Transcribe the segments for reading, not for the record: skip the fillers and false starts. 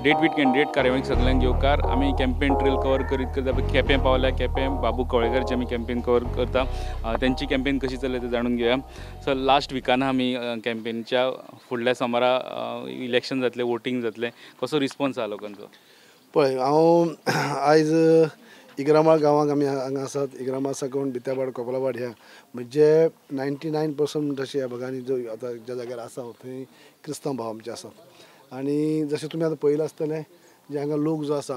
Date with candidate कार्यावळीक सगळ्यांक येवकार. आमी कॅम्पेन ट्रेल कवर करीत करता केपें पावल्या. केपें बाबू कवळेकारची आमी कॅम्पेन कवर करता. तेंची कॅम्पेन कशी चल्ल्या ते जाणून घेवया. सो लास्ट विकान आमी कॅम्पेनच्या फुडल्या सोमारा इलेक्शन जातलें, वोटींग जातलें, कसो रिस्पॉन्स आहा लोकांचो? पळय, हांव आयज इग्रामाळ गांवांक आमी हांगा आसात. इग्रामाळ साकून बित्यावाड कोपलावाड ह्या म्हणजे 99% तशें ह्या भागांनी जो आतां ज्या जाग्यार आसा थंय क्रिस्तांव भाव आमचे आसात. आनी जशें तुमी आतां पळयलां आसतलें जे हांगा लोक जो आसा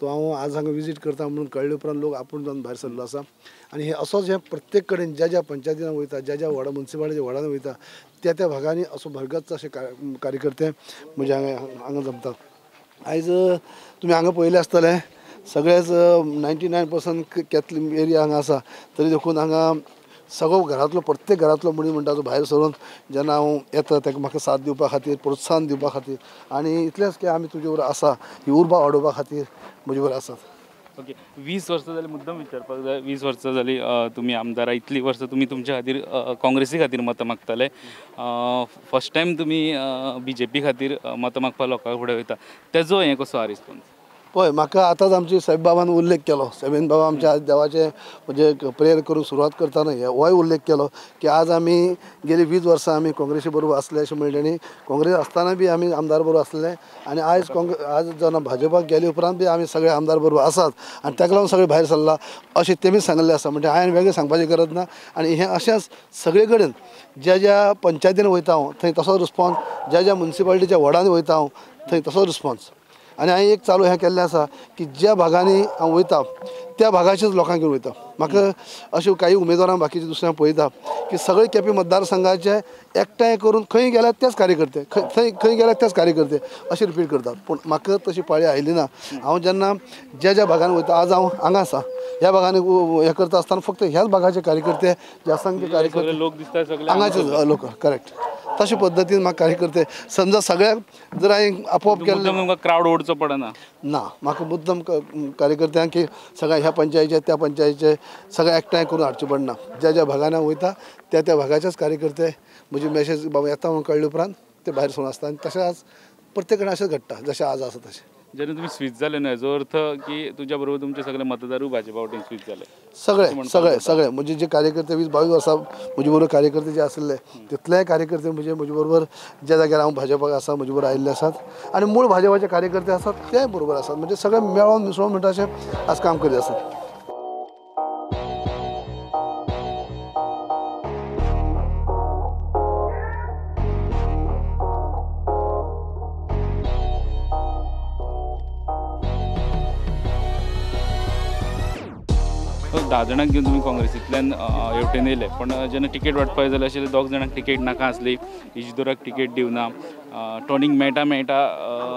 तो हांव आज हांगा विजीट करता म्हणून कळ्ळे उपरांत लोक आपूण जावन भायर सरलो आसा. आनी हे असोच हे प्रत्येक कडेन ज्या ज्या पंचायतीन वयता, ज्या ज्या वॉर्डा मुन्सिपालिटीच्या वॉर्डान वयता त्या त्या भागांनी असो भरगच्च अशे कार्यकर्ते म्हणजे हांगा हांगा जमतात. आयज तुमी हांगा पळयलें आसतलें सगळेच 99% कॅथलीक एरिया हांगा आसा, तरी देखून हांगा सगळो घरांतलो प्रत्येक घरांतलो मनीस म्हणटा तो भायर सरून जेन्ना हांव येता ताका म्हाका साथ दिवपा खातीर, प्रोत्साहन दिवपा खातीर, आनी इतलेंच की आमी तुजे बरोबर आसा ही उर्बा वाडोवपा खातीर म्हजे बरोबर आसात. ओके, 20 वर्सां जाली, मुद्दम विचारपाक जाय, 20 वर्सां जाली तुमी आमदारा, इतलीं वर्सां तुमी तुमच्या खातीर काँग्रेसी खातीर मतां मागताले. फर्स्ट टायम तुमी बीजेपी खातीर मतां मागपाक लोकां फुडें वयता, तेजो हें कसो आहा रिस्पॉन्स? पळय, म्हाका आतांच आमची साहेब बाबान उल्लेख केलो. साहेबीन बाबा आमच्या आज देवाचे म्हणजे प्रेयर करून सुरवात करतना होय उल्लेख केलो की आज आमी गेली 20 वर्सां आमी काँग्रेसी बरोबर आसले अशें म्हणलें आनी काँग्रेस आसतना बी आमी आमदार बरोबर आसले आनी आयज आज जेन्ना भाजपाक गेले उपरांत बी आमी सगळे आमदार बरोबर आसात आनी ताका लागून सगळे भायर सरला अशें तेमी सांगिल्लें आसा. म्हणजे हांवें वेगळें सांगपाची गरज ना. आनी हें अशेंच सगळे कडेन ज्या ज्या पंचायतीन वयता हांव थंय तसोच रिस्पॉन्स, ज्या ज्या मुन्सिपालिटीच्या वॉर्डान वयता हांव थंय तसोच रिस्पॉन्स. आनी हांवें एक चालू हें केल्लें आसा की ज्या भागांनी हांव वयता त्या भागाचेच लोकांक घेवन वयता. म्हाका अश्यो काही उमेदवारांक बाकीचे दुसऱ्यांक पळयता की सगळे केपें मतदारसंघाचे एकठांय करून खंय गेल्यार तेच कार्यकर्ते, थंय खंय गेल्यार तेच कार्यकर्ते अशें रिपीट करतात. पूण म्हाका तशी पाळी आयली ना. हांव जेन्ना ज्या ज्या भागांनी वयता, आज हांव हांगा आसा ह्या भागांनी हें करता आसतना फक्त ह्याच भागाचे कार्यकर्ते जे असंख्य कार्यकर्ते लोक दिसता सगळे हांगाचे लोक, करेक्ट, तशे पद्दतीन म्हाका कार्यकर्ते समजा सगळ्याक जर हांवें आपोआप केल्लें तुमकां क्रावड ओडचो पडना ना. म्हाका मुद्दम कार्यकर्त्यांक की सगळ्या ह्या पंचायतीचे त्या पंचायतीचे सगळें एकठांय करून हाडचें पडना. ज्या ज्या भागांनी वयता त्या त्या भागाचेच कार्यकर्ते म्हजी मॅसेज बाबा येता म्हणून कळ्ळे उपरांत ते भायर सरून आसता. आनी तशें आज प्रत्येक कडेन अशेंच घडटा जशें आज आसा तशें. जेन्ना तुमी स्विच जाले न्हय, हेजो अर्थ की तुज्या बरोबर तुमचे सगळे मतदारूय भाजपा वटेन स्विच जाले? सगळे सगळे सगळे म्हणजे जे कार्यकर्ते 20-22 वर्सां म्हजे बरोबर कार्यकर्ते जे आशिल्ले तितलेय कार्यकर्ते म्हणजे म्हजे बरोबर ज्या जाग्यार हांव भाजपाक आसा म्हजे बरोबर आयिल्ले आसात आनी मूळ भाजपाचे कार्यकर्ते आसात ते बरोबर आसात. म्हणजे सगळे मेळोन मिसळून म्हणटा अशें आज काम करीत आसात. धा जाणांक घेवन तुमी काँग्रेसींतल्यान हेवटेन येयले, पण जेन्ना तिकेट वांटपाक जाय आशिल्लें 2 जाणांक तिकेट नाका आसली, इजिदोराक तिकेट दिवना, टॉनीक मेळटा मेळटा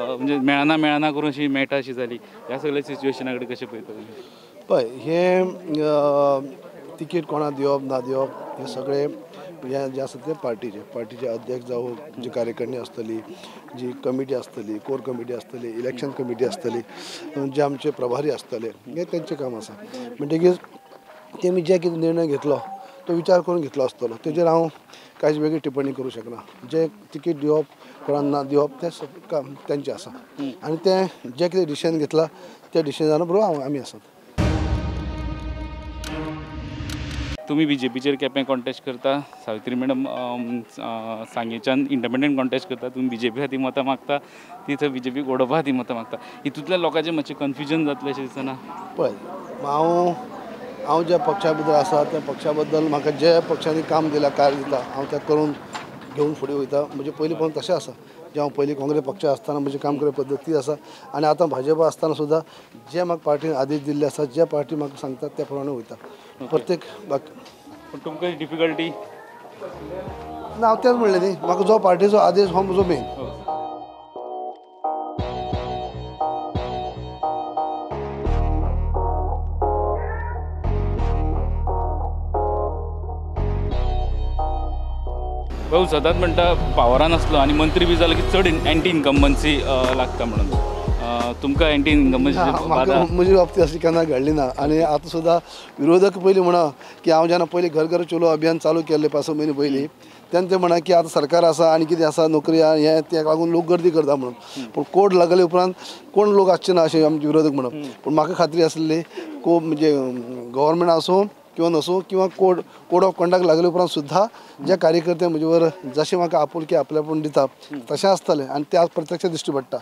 म्हणजे मेळना मेळना करून अशी मेळटा अशी जाली. ह्या सगळ्या सिच्युएशना कडेन कशें पळयता तुमी? पळय, हें तिकेट कोणाक दिवप ना दिवप हें सगळें हें जें आसा तें पार्टीचें, पार्टीचे अध्यक्ष जावं, जी कार्यकारिणी आसतली, जी कमिटी आसतली, कोर कमिटी आसतली, इलेक्शन कमिटी आसतली, जे आमचे प्रभारी आसतले, हें तेंचें काम आसा. म्हणटकीच तेमी जे कितें निर्णय घेतलो तो विचार करून घेतलो आसतलो, तेजेर हांव कांयच वेगळी टिप्पणी करूं शकना. जें तिकेट दिवप कोणाक ना दिवप तें काम तेंचें आसा आनी तें जें कितें डिसिजन घेतलां त्या डिसिजना बरोबर हांव आमी आसात. तुमी बीजेपीचेर केपें कॉन्टेस्ट करता, सावित्री मॅडम सांगेच्यान इंडिपेंडंट कॉन्टेस्ट करता, तुमी बीजेपी खातीर मतां मागता, ती थंय बीजेपी उडोवपा खातीर मतां मागता, हितूंतल्या लोकांचें मातशें कन्फ्युजन जातलें अशें दिसना? पळय, हांव ज्या पक्षा भितर आसा त्या पक्षा बद्दल म्हाका ज्या पक्षांनी काम दिलां, कार्य दिलां, हांव तें करून घेवन फुडें वयता. म्हजें पयलीं पसून तशें आसा. जें हांव पयलीं काँग्रेस पक्षा आसतना म्हजें काम करपा पद्दती आसा आनी आतां भाजपा आसतना सुद्दां जे म्हाका पार्टीन आदेश दिल्ले आसा, जे पार्टी म्हाका सांगता त्या प्रमाणे वयता. प्रत्येक बाकी पूण तुमकां डिफिकल्टी ना, हांव तेंच म्हणलें न्ही, म्हाका जो पार्टीचो आदेश हो म्हजो मेन. भाऊ सदांच म्हणटा पावरान आसलो आनी मंत्री बी जालो की चड एंटी इनकम्बन्सी लागता म्हणून, तुमकां एंटी इन्कम्बन्सी म्हजे बाबतींत अशी केन्ना घडली ना. आनी आतां सुद्दां विरोधक पयलीं म्हणा की हांव जेन्ना पयलीं घर घर चलो अभियान चालू केल्लें 5-6 म्हयने पयलीं तेन्ना ते म्हणा की आतां सरकार आसा आनी कितें आसा नोकरी हें तेका लागून लोक गर्दी करता म्हणून. पूण कोड लागले उपरांत कोण लोक आसचे ना अशें आमचे विरोधक म्हणप. पूण म्हाका खात्री आसली को म्हणजे गव्हर्मेंट आसूं किंवा नसूं किंवा कोड ऑफ कंडक्ट लागले उपरांत सुद्दां जे कार्यकर्ते म्हजे जशें म्हाका आपुलकी आपलेपण दिता तशें आसतलें आनी तें आज प्रत्यक्ष दिश्टी पडटा.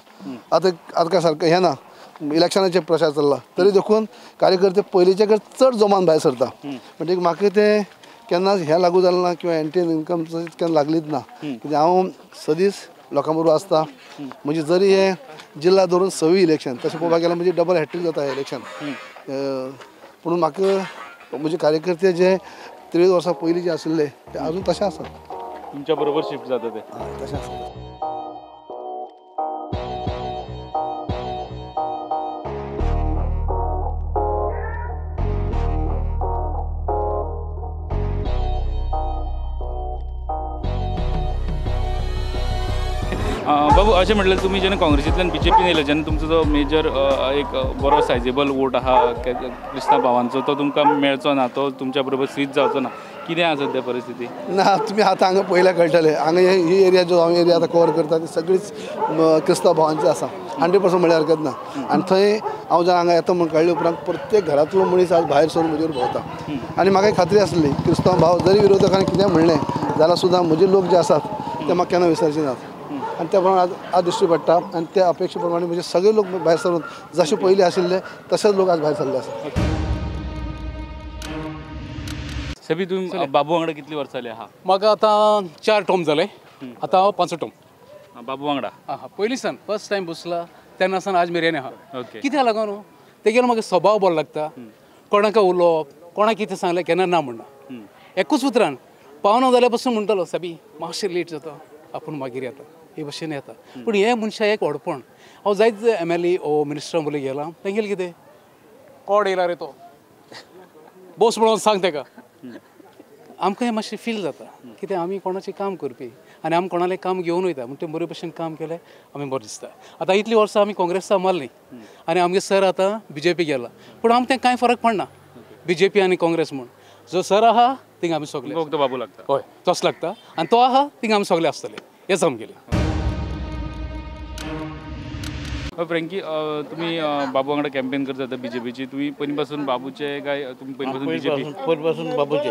आतां आतां काय सारकें हें ना, इलेक्शनाचेर प्रचार चल्ला तरी देखून कार्यकर्ते पयलींच्या कडेन चड जोमान भायर सरता. म्हणजे म्हाका तें केन्नाच हें लागू जालें ना किंवा एंटी इन्कम केन्ना लागलीच ना. कित्याक हांव सदींच लोकां बरोबर आसता. म्हणजे जरी हें जिल्ला धरून 6वी इलेक्शन तशें पळोवपाक गेल्यार म्हणजे डबल हॅट्रीक जाता हें इलेक्शन. पूण म्हाका म्हजे कार्यकर्ते जे 30 वर्सां पयलीं जे आशिल्ले ते अजून तशें आसात. तुमच्या बरोबर शिफ्ट जाता ते तशें आसा. बाबू अशें म्हटल्यार तुमी जेन्ना काँग्रेसींतल्यान बीजेपीन येयले जेन्ना तुमचो जो मेजर एक बरो सायजेबल वोट आहा क्रिस्तांव भावांचो तो तुमकां मेळचो ना, तो तुमच्या बरोबर स्वीच जावचो ना, कितें आसा सद्या परिस्थिती? ना, तुमी आतां हांगा पळयल्यार कळटलें. हांगा ही एरिया जो हांव एरिया आतां कवर करता ती सगळीच क्रिस्तांव भावांची आसा 100% म्हळ्यार हरकत ना. आनी थंय हांव जेन्ना हांगा येता म्हूण कळ्ळे उपरांत प्रत्येक घरांतलो मनीस आज भायर सरून म्हजेर भोंवता. आनी म्हाका एक खात्री आसली क्रिस्तांव भाव जरी विरोधकांनी कितें म्हणलें जाल्यार सुद्दां म्हजे लोक जे आसात ते म्हाका केन्ना विसरचे नात. आनी त्या प्रमाणे आज दिश्टी पडटा आनी त्या अपेक्षे प्रमाणे म्हणजे सगळे लोक भायर सरून जशे पयलीं आशिल्ले तशेच लोक आज भायर सरले आसात. सभी तुमी बाबू वांगडा कितली वर्सां जाली आहा? म्हाका आतां 4 टर्म जाले, आतां हांव 5 टर्म बाबू वांगडा. आं, पयलीं सान फर्स्ट टायम बसला तेन्ना सान आज मेरेन आहा. ओके, कित्याक लागून तेगेलो म्हाका स्वभाव बरो लागता. कोणाक उलोवप, कोणाक कितें सांगलें केन्ना ना म्हणना, एकूच उतरान पावना जाल्यार पासून म्हणटलो साबी मातशें लेट जाता, आपूण मागीर येता, हे भशेन येता. पूण हें मनशां एक व्हडपण. हांव जायत MLA ओ मिनिस्टर बोले गेला तेंगेलें कितें कोड येयला रे तो बोस म्हणून सांग तेका. आमकां हें मातशें फील जाता कित्याक आमी कोणाचें काम करपी आनी आमी कोणालें काम घेवन वयता म्हण तें बरे भशेन काम केलें आमी बरें दिसता. आतां इतलीं वर्सां आमी काँग्रेसा मारलीं आनी आमगे सर आतां बीजेपी गेला, पूण आमकां तें कांय फरक पडना बीजेपी आनी काँग्रेस म्हूण. जो सर आहा थिंगा आमी सगळे फक्त बाबू लागता, हय तोच लागता आनी तो आहा थिंगा आमी सगळे आसतले हेंच आमगेलें. फ्रेंकी, तुमी बाबू वांगडा कॅम्पेन करता बीजेपीची, तुमी पयलीं पासून बाबूचे काय तुमी पयलीं पासून बीजेपी? पयलीं पासून बाबूचे.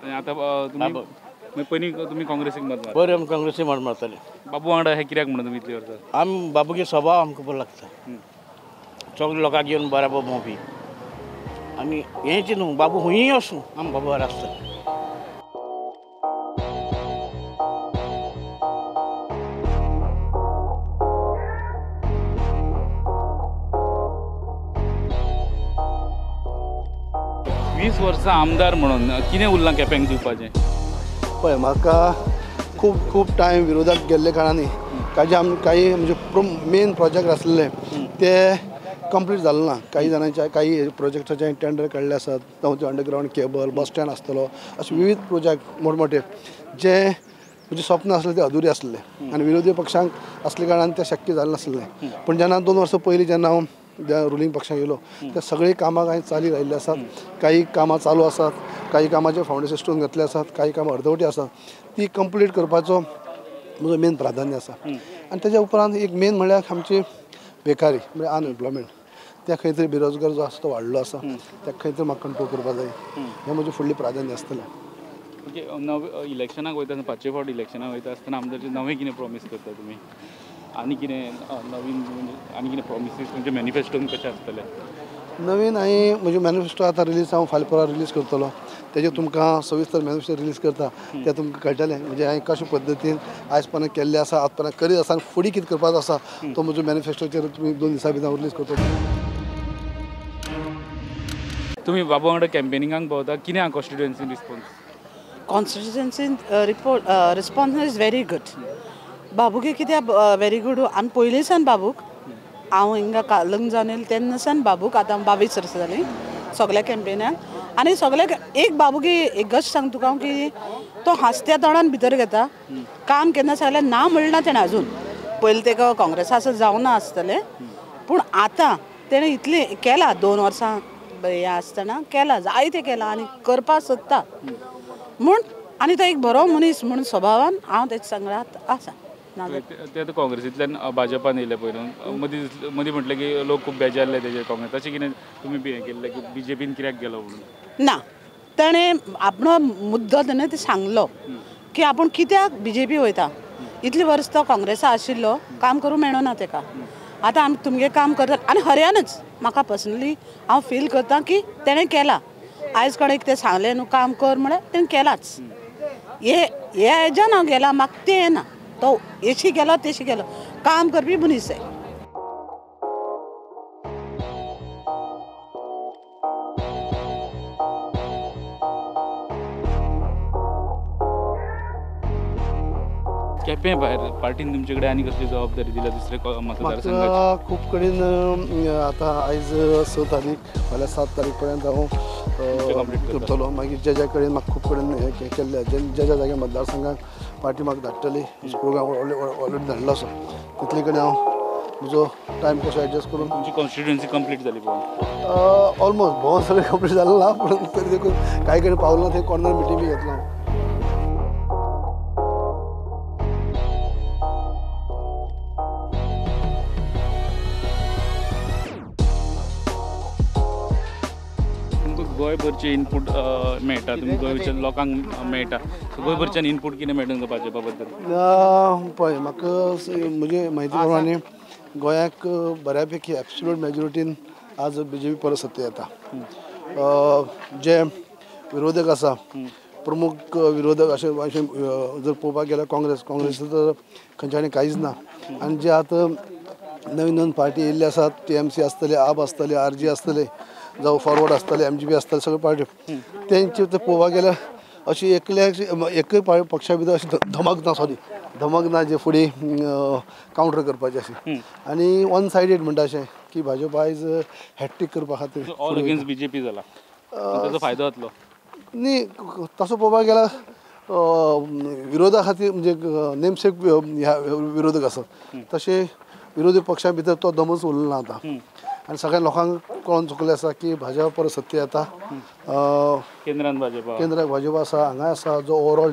आनी आतां तुमी पयलीं तुमी काँग्रेसीक मत मारता? बरें, आमी काँग्रेसीक मत मारताले. बाबू वांगडा हें कित्याक म्हणून तुमी इतलीं वर्सां? आमी बाबूगे स्वभाव आमकां बरो लागता, सगळे लोकांक घेवन बराबर भोंवपी. आनी हेंच न्हू, बाबू खंयूय आसूं आमी बाबू बरो आसता. वीस वर्सां आमदार म्हणून कितें उरलां केप्यांक दिवपाचें? पळय, म्हाका खूब खूब टायम विरोधाक गेल्ले कारणांनी काही म्हणजे मेन प्रोजेक्ट आसलेले ते कंप्लीट जालें ना. काही जाणांच्या काही प्रोजेक्टाचे टेंडर काडले आसात, जावं ते अंडरग्रावंड केबल, बस स्टँड आसतलो, अशे विविध प्रोजेक्ट मोठमोठे जे म्हणजे स्वप्न आसले ते अधुरे आसले आनी विरोधी पक्षांक आसले कारणान ते शक्य जालें नासलें. पूण जेन्ना 2 वर्सां पयलीं जेन्ना हांव रुलींग पक्षाक येयलो त्या सगळीं कामां कांय चाली लायिल्लीं आसात, काही कामां चालू आसात, काही कामाचे फावंडेशन स्टोन घातले आसात, काही कामां अर्दवटी आसात, ती कंप्लीट करपाचो म्हजो मेन प्राधान्य आसा. आनी तेज्या उपरांत एक मेन म्हणल्यार आमची बेकारी म्हणजे अनएम्प्लॉयमेंट, त्या खंय तरी बेरोजगार जो आसा तो वाडलो आसा, त्या खंय तरी म्हाका कंट्रोल करपाक जाय, हें म्हजें फुडलें प्राधान्य आसतलें. ओके, नवे इलेक्शनाक वयता आसतना, 5वे फावट इलेक्शनाक वयता आसतना आमदारचे नवें कितें प्रॉमीस करता तुमी? आनी कितें नवीन म्हणजे आनी कितें प्रॉमिसीस तुमचे मॅनिफेस्टोन कशें आसतलें? नवीन हांवें म्हजें मॅनिफेस्टो आतां रिलीज हांव फाल्यां परां रिलीज करतलो, तेजेर तुमकां सविस्तर मॅनिफेस्टो रिलीज करता तें तुमकां कळटलें म्हणजे हांवें कशे पद्दतीन आयज पर्यंत केल्लें आसा, आज पर्यंत करीत आसा आनी फुडें कितें करपाचो आसा तो म्हजो मॅनिफेस्टोचेर तुमी 2 दिसां भितर हांव रिलीज करतलो. तुमी बाबू वांगडा कॅम्पेनिंगाक भोंवता, कितें आहा कॉन्स्टिट्युएन्सीन रिस्पोन्स? कॉन्स्टिट्युएन्सीन report response is very good. बाबूगे कित्याक व्हेरी गूड, आमी पयलीं बाबूक हांव हिंगा लग्न जावन येयलें तेन्ना सान बाबूक आतां 22 वर्सां जालीं सगल्या कॅम्पेनाक. आनी सगल्या एक बाबूगे एक गश्ट सांग तुका हांव की तो हांसत्या तोंडान भितर घेता, काम केन्ना सांगल्यार ना म्हणना तेणें अजून. पयलीं तेका काँग्रेसा असो जावना आसतलें पूण आतां तेणें इतलें केलां 2 वर्सां हें आसतना केलां जायतें केलां आनी करपाक सोदता म्हूण आनी तो एक बरो मनीस म्हूण स्वभावान हांव तेच्या सांगडा आसा. ते आतां काँग्रेसींतल्यान भाजपान येयले पयलू मदीं मदीं म्हटलें की लोक खूब बेजारले तेजे काँग्रेस तशें कितें तुमी बी हें केल्लें की बीजेपीन कित्याक गेलो म्हणून? ना ताणें आपलो मुद्दो तेणें ते सांगलो की आपूण कित्याक बीजेपी वयता. इतली वर्स तो काँग्रेसा आशिल्लो काम करूंक मेळना तेका आतां आमी तुमगे काम करता आनी हरयानच म्हाका पर्सनली हांव फील करता की तेणें केलां आयज कडेन कितें सांगलें न्हू काम कर म्हळ्यार तेणें केलाच. हे हेज्यान हांव गेला म्हाका तें येना तो एशी गेलो तेशी गेलो काम करपी मनीस आहे. केपें भायर पार्टीन तुमचे कडेन आनी कसली जबाबदारी दिल्या दुसरे मतदारसंघाची? खूब कडेन आतां आयज 6 तारीख फाल्यां 7 तारीख पर्यंत हांव करतलो. मागीर ज्या ज्या कडेन म्हाका खूब कडेन हें केल्लें ज्या ज्या जाग्यार मतदारसंघाक पार्टी म्हाका धाडटली प्रोग्राम ऑलरेडी धाडलो आसा तितले कडेन हांव म्हजो टायम कसो एडजस्ट करून तुमची कॉन्स्टिट्युएन्सी कंप्लीट जाली पळोवन? ऑलमोस्ट भोंवन सगळें कंप्लीट जालें ना पूण तरी देखून कांय कडेन पावलो ना थंय कॉर्नर मिटींग बी घेतलो हांव. गोंयभरचे इनपूट मेळटा तुमी गोंयच्या लोकांक मेळटा सो गोंयभरच्यान इनपूट कितें मेळटा तुमकां भाजपा बद्दल? पळय म्हाका म्हजे म्हायती प्रमाणे गोंयाक बऱ्या पैकी एब्सोल्यूट मेजॉरिटीन आज बीजेपी परत सत्तेर येता. जे विरोधक आसा प्रमुख विरोधक अशें अशें जर पळोवपाक गेल्यार काँग्रेस काँग्रेस तर खंयच्यानी कांयच ना आनी जे आतां नवीन नवीन पार्टी येयल्ले आसात TMC आसतले आप आसतले RG आसतले जावं फॉरवर्ड आसतले MGP आसतले सगळे पार्टी तेंचे ते पळोवपाक गेल्यार अशी एकल्या एकय पक्षा भितर अशी धमक ना सॉरी धमक ना जे फुडें कावंटर करपाचें अशें आनी वन सायडेड म्हणटा अशें की भाजपा आयज हॅट्रीक करपा खातीर ऑल अगेन्स्ट बीजेपी जाला ताचो फायदो जातलो? न्ही तसो पळोवपाक गेल्यार विरोधा खातीर म्हणजे नेमसेक ह्या विरोधक आसात तशें विरोधी पक्षा भितर तो दमच उरलो ना आतां आनी सगळ्या लोकांक कळोन चुकलें आसा की भाजपा परत सत्तेर येता. केंद्रान भाजपा केंद्राक भाजपा आसा हांगा आसा जो ओवरऑल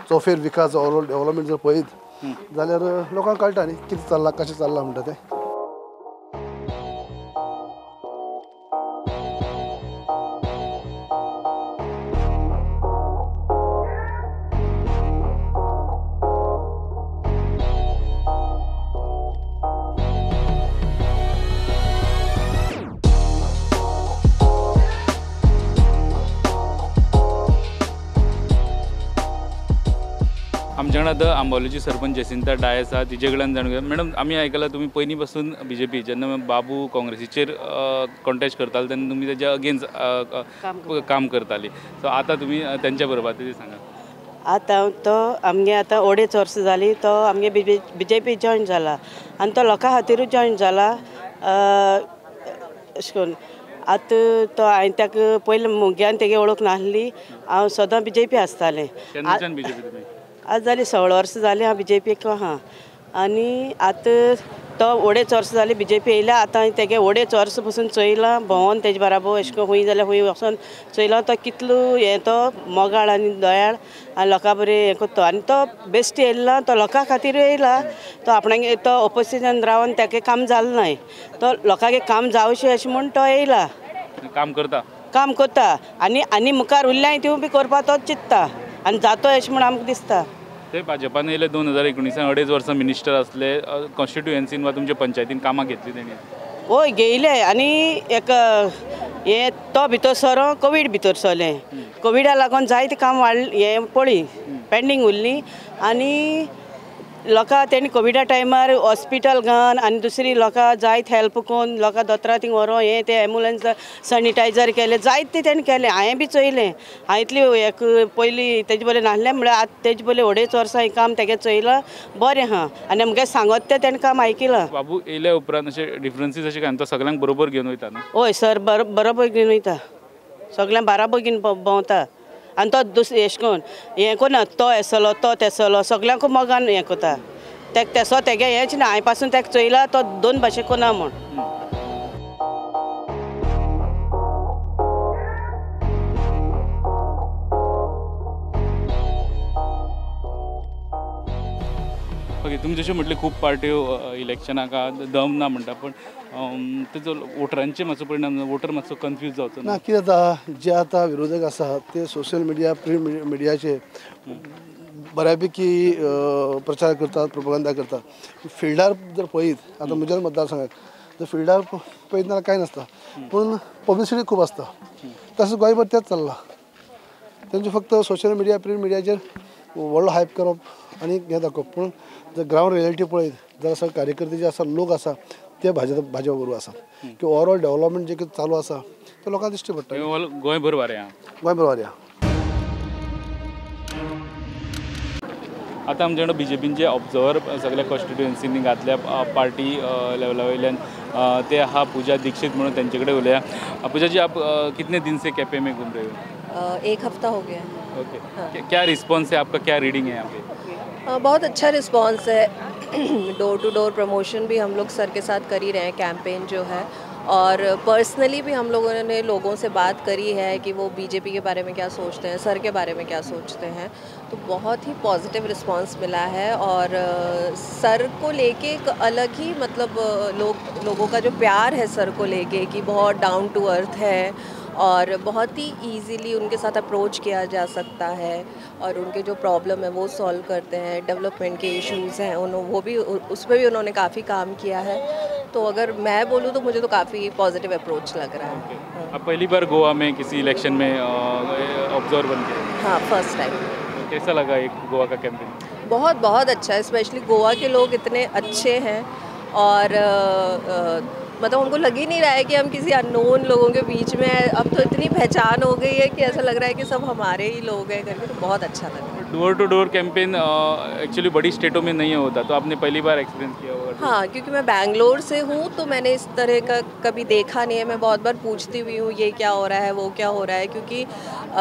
चौफेर विकास ओवरऑल डेवलपमेंट जर पळयत जाल्यार लोकांक कळटा न्ही कितें चल्लां कशें चल्लां म्हणटा तें. आमच्या कडेन आतां आंबोलीची सरपंच जेसिंता डाय आसा तिजे कडल्यान जाणून घेवया. मॅडम आमी आयकलां तुमी पयलीं पासून बीजेपी जेन्ना बाबू काँग्रेसीचेर कॉन्टेस्ट करताले तेन्ना तुमी तेज्या अगेन्स्ट काम करताली सो आतां तुमी तेंच्या बरोबर तेजें सांगा. आतां तो आमगे आतां 2.5 वर्सां जालीं तो आमगे बीजेपी जॉयन जाला आनी तो लोकां खातीरूच जॉयन जाला. अशें करून आतां तो हांवें ताका पयलीं म्हग्यान तेगे वळख नासली हांव सदां बीजेपी आसतालें. केन्नाच्यान बीजेपी तुमी? आज जालीं 16 वर्सां जालीं हांव बीजेपीक आहा आनी आतां तो 2.5 वर्सां जालीं बीजेपी येयल्या. आतां हांवें तेगे 2.5 वर्सां पसून चोयलां भोंवोन तेजे बराबर अशें करून खूंय जाल्यार खूंय वचोन चोयलां तो कितलो हें तो मोगाळ आनी दयाळ आनी लोकां बरें हें करता आनी तो बेश्टी येयला तो लोकां खातीर येयला. तो आपणागे तो ओपोजिशन रावन तेगे काम जालें नाय तो लोकांगे काम जावचें अशें म्हूण तो येयला काम करता काम करता आनी आनी मुखार उरल्याय तिवूय बी करपाक तोच चिंत्ता आनी जातो अशें म्हूण आमकां दिसता. ते भाजपान येयले 2019 2.5 वर्सां मिनिस्टर आसले कॉन्स्टिट्युएन्सीन वा तुमच्या पंचायतीन कामां घेतली तेणी? हय घेयले आनी एक हें तो भितर सरो कोवीड भितर सरलें कोविडा लागून जायतें काम वाडलें हें पळय पेंडींग उरलीं आनी लोकां तेणी कोविडा टायमार हॉस्पिटल घान आनी दुसरी लोकां जायत हेल्प करून लोकां दोतोरा थिंग व्हरोन हें तें एम्बुलंस सॅनिटायजर केलें जायतें तेणें केलें. हांवें बी चोयलें हांवें इतली एक पयलीं तेजे बरें नासलें म्हळ्यार आतां तेजे पयलीं 2.5 वर्सां हें काम तेगें चोयलां बरें आहा आनी आमगें सांगत तें तेणें काम आयकिलां. बाबू येयल्या उपरांत अशें डिफरन्सीस अशें कांय तो सगळ्यांक बरोबर घेवन वयता न्हू? हय सर बरोबर घेवन वयता सगळ्यांक बराबर घेवन भोंवता आनी तो दुसरें एशें करून हें कोन्ना तो येसलो तो तेसलो सगळ्यांकू मोगान हें करता तेक तेसो तेगे हेंच ना हांवें पासून तेका चोयला तो दोन भाशे कोना म्हूण. ओके, तुमी जशें म्हटलें खूब पार्ट्यो इलेक्शनाक दम ना म्हणटा, पण तेजो वोटरांचेर मातसो परिणाम, वोटर मातसो कन्फ्यूज जावचो ना? कितें जाता, जे आतां विरोधक आसा ते सोशल मिडिया प्रिंट मिडियाचेर बऱ्यापैकी प्रचार करतात, प्रोपगंडा करतात. फिल्डार जर पळयत आतां म्हज्या मतदारसंघात जर फिल्डार पळयत जाल्यार कांय नासता, पूण पब्लिसिटी खूब आसता. तशें गोंयभर तेंच चल्लां, तेंचे फक्त सोशल मिडिया प्रिंट मिडियाचेर व्हडलो हायप करप आनी हें दाखोवप. पूण जर ग्रावंड रियलिटी पळयत जाल्यार सगळे कार्यकर्ते जे आसा, लोक आसा ते भाजपा बरोबर आसात की ओवरऑल डेवलपमेंट जे कितें चालू आसा ते लोकांक दिश्टी पडटा. गोंयभर वारें आहा, गोंयभर वारें आहा. आतां आमचे कडेन बीजेपीचे ऑब्जर्वर सगळ्या कॉन्स्टिट्युएन्सीनी घातल्या पार्टी लेवला वयल्यान ते आहा पूजा दीक्षित म्हणून, तेंचे कडेन उलया. पूजा जी, आप कितने दिन से केपे में घूम रहे हो? एक हफ्ता हो गया. ओके, हाँ. क्या रिस्पॉन्स है आपका, क्या रीडिंग है यहाँ पे? बहुत अच्छा रिस्पॉन्स है. डोर टू डोर प्रमोशन भी हम लोग सर के साथ कर ही रहे हैं, कैंपेन जो है, और पर्सनली भी हम लोगों ने लोगों से बात करी है कि वो बीजेपी के बारे में क्या सोचते हैं, सर के बारे में क्या सोचते हैं, तो बहुत ही पॉजिटिव रिस्पांस मिला है. और सर को लेके एक अलग ही मतलब लोगों का जो प्यार है सर को लेके कि बहुत डाउन टू अर्थ है और बहुत ही ईजीली उनके साथ अप्रोच किया जा सकता है और उनके जो प्रॉब्लम है वो सॉल्व करते हैं. डेवलपमेंट के इश्यूज़ हैं वो भी, उस पर भी उन्होंने काफ़ी काम किया है. तो अगर मैं बोलूँ तो मुझे तो काफ़ी पॉजिटिव अप्रोच लग रहा है. आप पहली बार गोवा में किसी इलेक्शन में ऑब्जर्वर बन गए? हाँ, फर्स्ट टाइम. कैसा लगा एक गोवा का कैंपेन? बहुत बहुत अच्छा है. स्पेशली गोवा के लोग इतने अच्छे हैं और मतलब उनको लग ही नहीं रहा है कि हम किसी अननोन लोगों के बीच में हैं. अब तो इतनी पहचान हो गई है कि ऐसा लग रहा है कि सब हमारे ही लोग हैं करके, तो बहुत अच्छा लग रहा है. Door to door campaign actually बड़ी स्टेटों में नहीं होता, तो आपने पहली बार एक्सपीरियंस किया होगा? हाँ, क्योंकि मैं बैंगलोर से हूँ तो मैंने इस तरह का कभी देखा नहीं है. मैं बहुत बार पूछती भी हूँ ये क्या हो रहा है, वो क्या हो रहा है, क्योंकि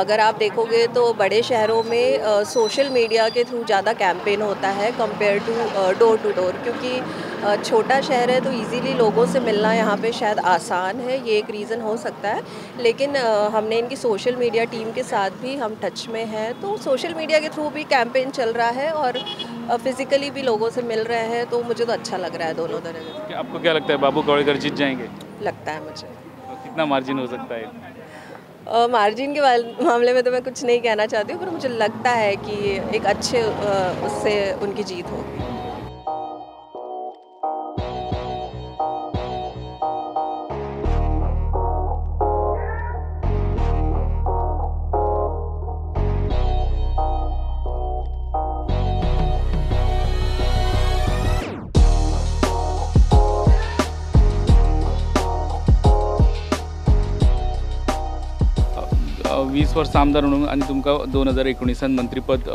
अगर आप देखोगे तो बड़े शहरों में सोशल मीडिया के थ्रू ज़्यादा कैंपेन होता है compare to door to door, क्योंकि छोटा शहर है तो इजीली लोगों से मिलना यहाँ पे शायद आसान है, ये एक रीज़न हो सकता है. लेकिन हमने इनकी सोशल मीडिया टीम के साथ भी हम टच में हैं, तो सोशल मीडिया के थ्रू भी कैंपेन चल रहा है और फिज़िकली भी लोगों से मिल रहे हैं, तो मुझे तो अच्छा लग रहा है दोनों तरह से. आपको क्या लगता है बाबू कवळेकर जीत जाएंगे? लगता है मुझे. कितना मार्जिन हो सकता है? मार्जिन के मामले में तो मैं कुछ नहीं कहना चाहती हूँ, पर मुझे लगता है कि एक अच्छे उससे उनकी जीत होगी. वीस वर्सां आमदार म्हणून आनी तुमकां 2019 मंत्रीपद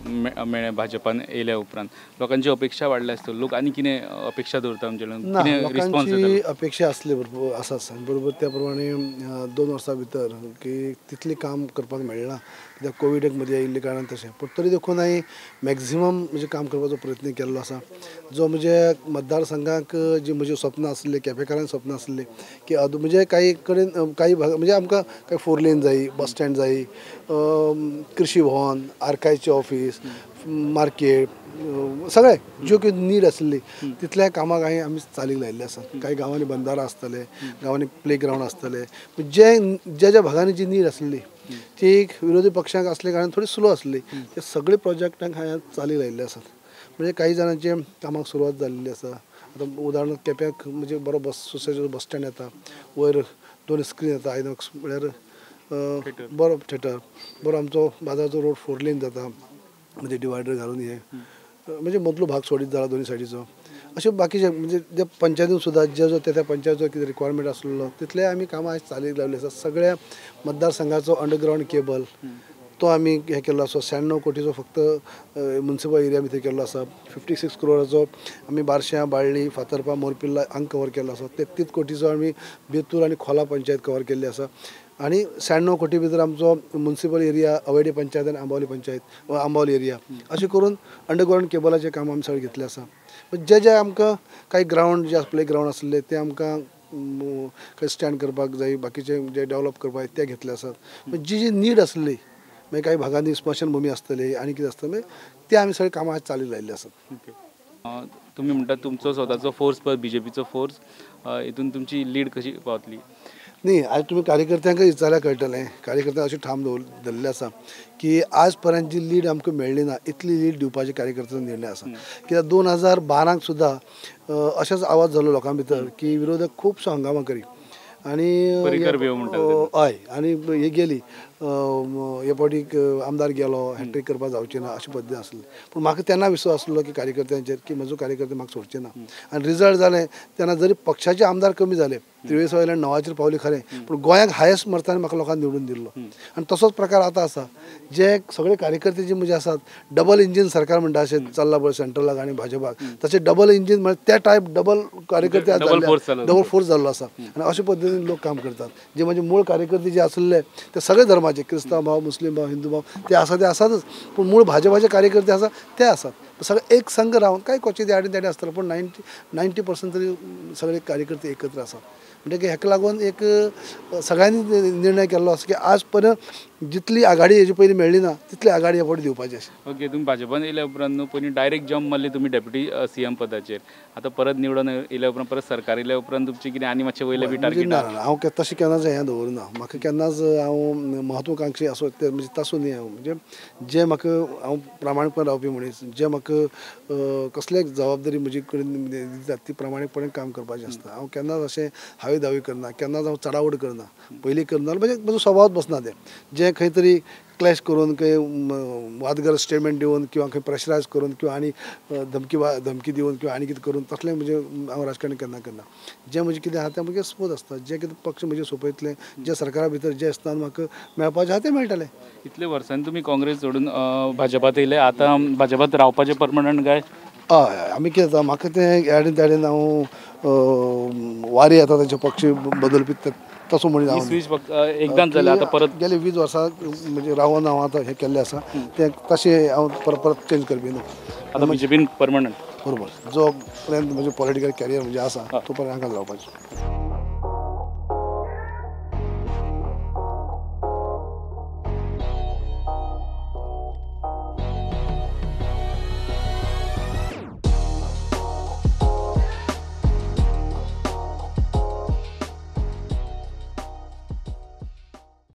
मेळ्ळें भाजपान येयल्या उपरांत लोकांची अपेक्षा वाडल्या आसतल्यो, लोक आनी कितें अपेक्षा दवरता आमचे ना? लोकांची अपेक्षा आसली बरोबर आसा बरोबर, त्या प्रमाणे 2 वर्सां भितर की तितलें काम करपाक मेळना कित्याक कोविडाक मदीं आयिल्ल्या कारणान तशें, पूण तरी देखून हांवें मॅक्झिमम म्हणजे काम करपाचो प्रयत्न केल्लो आसा. जो म्हणजे मतदारसंघाक जी म्हजी स्वप्नां आसली, केपेकारांक स्वप्नां आसली की म्हणजे काही कडेन काही भाग म्हणजे आमकां कांय 4 लेन जाय, बस स्टँड जाय, कृषी भवन, आर्कायचे ऑफीस, मार्केट, सगळे ज्यो कितें नीड आसली तितल्या कामाक हांवें आमी चालीक लायिल्ले आसात. कांय गांवांनी बंदारा आसतले, गांवांनी प्ले ग्रावंड आसतले, जे ज्या ज्या भागांनी जी नीड आसली ती एक विरोधी पक्षांक आसल्या कारणान थोडी स्लो आसली, ते सगळे प्रोजेक्टांक हांवें चालीक लायिल्ले आसात. म्हणजे काही जाणांचे कामाक सुरवात जाल्ली आसा. आतां उदाहरणार्थ केप्याक म्हणजे बरो बस सोसायटीचो बस स्टँड येता, वयर 2 स्क्रीन येता, आयनॉक्स म्हळ्यार बरो थिएटर, बरो आमचो बाजाराचो रोड 4 लेन जाता, म्हणजे डिवायडर घालून हे म्हणजे मदलो भाग सोडीत जाला दोनी सायडीचो. अशें बाकीचे म्हणजे जे पंचायतीन सुद्दां जे जो त्या पंचायतीचो कितें रिक्वायरमेंट आसलेलो तितले आमी कामां आयज चालीक लायिल्ली आसा. सगळ्या मतदारसंघाचो अंडरग्रावंड केबल तो आमी हें केल्लो आसा. 96 कोटीचो फक्त मुन्सिपल एरिया भितर केल्लो आसा. 56 करोडाचो आमी बारश्यां, बाळ्ळी, फातर्पा, मोरपिल्ला हांगा कवर केल्लो आसा. 33 कोटीचो आमी बेतूर आनी खोला पंचायत कवर केल्ली आसा. आनी 96 कोटी भितर आमचो मुन्सिपल एरिया अवेडी पंचायत आनी आंबावली पंचायत आंबावली एरिया अशें करून अंडरग्रावंड केबलाचें काम आमी सगळें घेतलें आसा. जे जे आमकां कांय ग्रावंड जे प्ले ग्रावंड आसले ते आमकां खंय स्टँड करपाक जाय, बाकीचे जे डेवलप करपाक ते घेतले आसात. जी जी नीड आसली मागीर कांय भागांनी स्मशानभूमी आसतली आनी कितें आसतलें ते आमी सगळे कामां चालीक लायिल्ली आसात. तुमी म्हणटात तुमचो स्वताचो फोर्स पर बीजेपीचो फोर्स, हितून तुमची लीड कशी पावतली? न्ही, आयज तुमी कार्यकर्त्यांक विचारल्यार कळटलें, कार्यकर्त्यांक अशें ठाम धरलें आसा की आज पर्यंत जी लीड आमकां मेळ्ळी ना इतली लीड दिवपाची कार्यकर्त्यांचो निर्णय आसा. कित्याक 2012 सुद्दां अशेंच आवाज जालो लोकां भितर की विरोधक खुबसो हंगामा करी आनी हय आनी ही गेली हे फावटी आमदार गेलो हॅट्रीक करपाक जावची ना अशें पद्दतीन आसलें. पूण म्हाका तेन्ना विश्वास आसलो की कार्यकर्त्यांचेर की म्हजो कार्यकर्ते म्हाका सोडचे ना. आनी रिजल्ट जालें तेन्ना जरी पक्षाचे आमदार कमी जाले 23 वयल्यान 9 पावली खरें, पूण गोंयाक हायस्ट मतांनी म्हाका लोकांनी निवडून दिल्लो. आनी तसोच प्रकार आतां आसा, जे सगळे कार्यकर्ते जे म्हजे आसात डबल इंजीन सरकार म्हणटा अशें चल्लां पळय सेंट्रलाक आनी भाजपाक, तशें डबल इंजीन म्हळ्यार त्या टायप डबल कार्यकर्ते डबल फोर्स जाल्लो आसा. आनी अशे पद्दतीन लोक काम करतात. जे म्हजे मूळ कार्यकर्ते जे आसले ते सगळे धर्माचे, क्रिस्तांव भाव, मुस्लीम भाव, हिंदू भाव, ते आसा ते आसातच, पूण मूळ भाजपाचे कार्यकर्ते आसा ते आसात. सगळे एक संघ रावन कांय क्वचीत आडी त्याडी आसतले, पूण 90% तरी सगळे कार्यकर्ते एकत्र आसात. म्हणटकीर हेका लागून एक सगळ्यांनी निर्णय केल्लो आसा की आज पर्यंत जितली आघाडी हेजे पयलीं मेळ्ळी ना तितली आघाडी ह्या फावटी दिवपाची आसा. ओके, तुमी भाजपान येयल्या उपरांत न्हू पयलीं डायरेक्ट जंप मारली तुमी डेप्युटी सीएम पदाचेर, आतां परत निवडून येयल्या उपरांत परत सरकार येयल्या उपरांत तुमचें कितें आनी मातशें वयलें बी टार्गेट? ना ना, हांव तशें केन्नाच हें दवरना. म्हाका केन्नाच हांव महत्वाकांक्षी असो ते म्हणजे तसो न्ही. हांव म्हणजे जें म्हाका हांव प्रामाणीकपणान रावपी मनीस, जें म्हाका कसलेय जबाबदारी म्हजे कडेन दितात ती प्रामाणीकपणान काम करपाचें आसता. हांव केन्नाच अशें हावी दावी करना, केन्नाच हांव चडावड करना, पयलीं करना म्हणजे म्हजो स्वभावच बसना तें जें खंय तरी क्लॅश करून खंय वादग्रस्त स्टेटमेंट दिवन किंवा खंय प्रेशरायज करून किंवा आनी धमकी दिवन किंवा आनी कितें करून तसलें म्हणजे हांव राजकारण केन्ना करना. जें म्हजें कितें आसा तें म्हजें स्मूथ आसता. जें कितें पक्ष म्हजें सोंपयतलें, जें सरकारा भितर जें स्थान म्हाका मेळपाचें आसा तें मेळटलें. इतले वर्सांनी तुमी काँग्रेस सोडून भाजपात येयले, आतां भाजपात रावपाचें परमनंट काय? हय, आमी कितें जाता म्हाका तें याडीन त्याडीन हांव वारी येता ताचे पक्ष बदलपी तसो म्हणीत हांव स्विच फक्त एकदांच जालें, आतां परत गेले 20 वर्सां म्हणजे रावन हांव आतां हें केल्लें आसा तें तशें हांव परत परत चेंज करपी न्हू. आतां बीजेपीन परमनंट बरोबर जो पर्यंत म्हजें पॉलिटिकल कॅरियर म्हणजे आसा तो पर्यंत हांगा रावपाचें.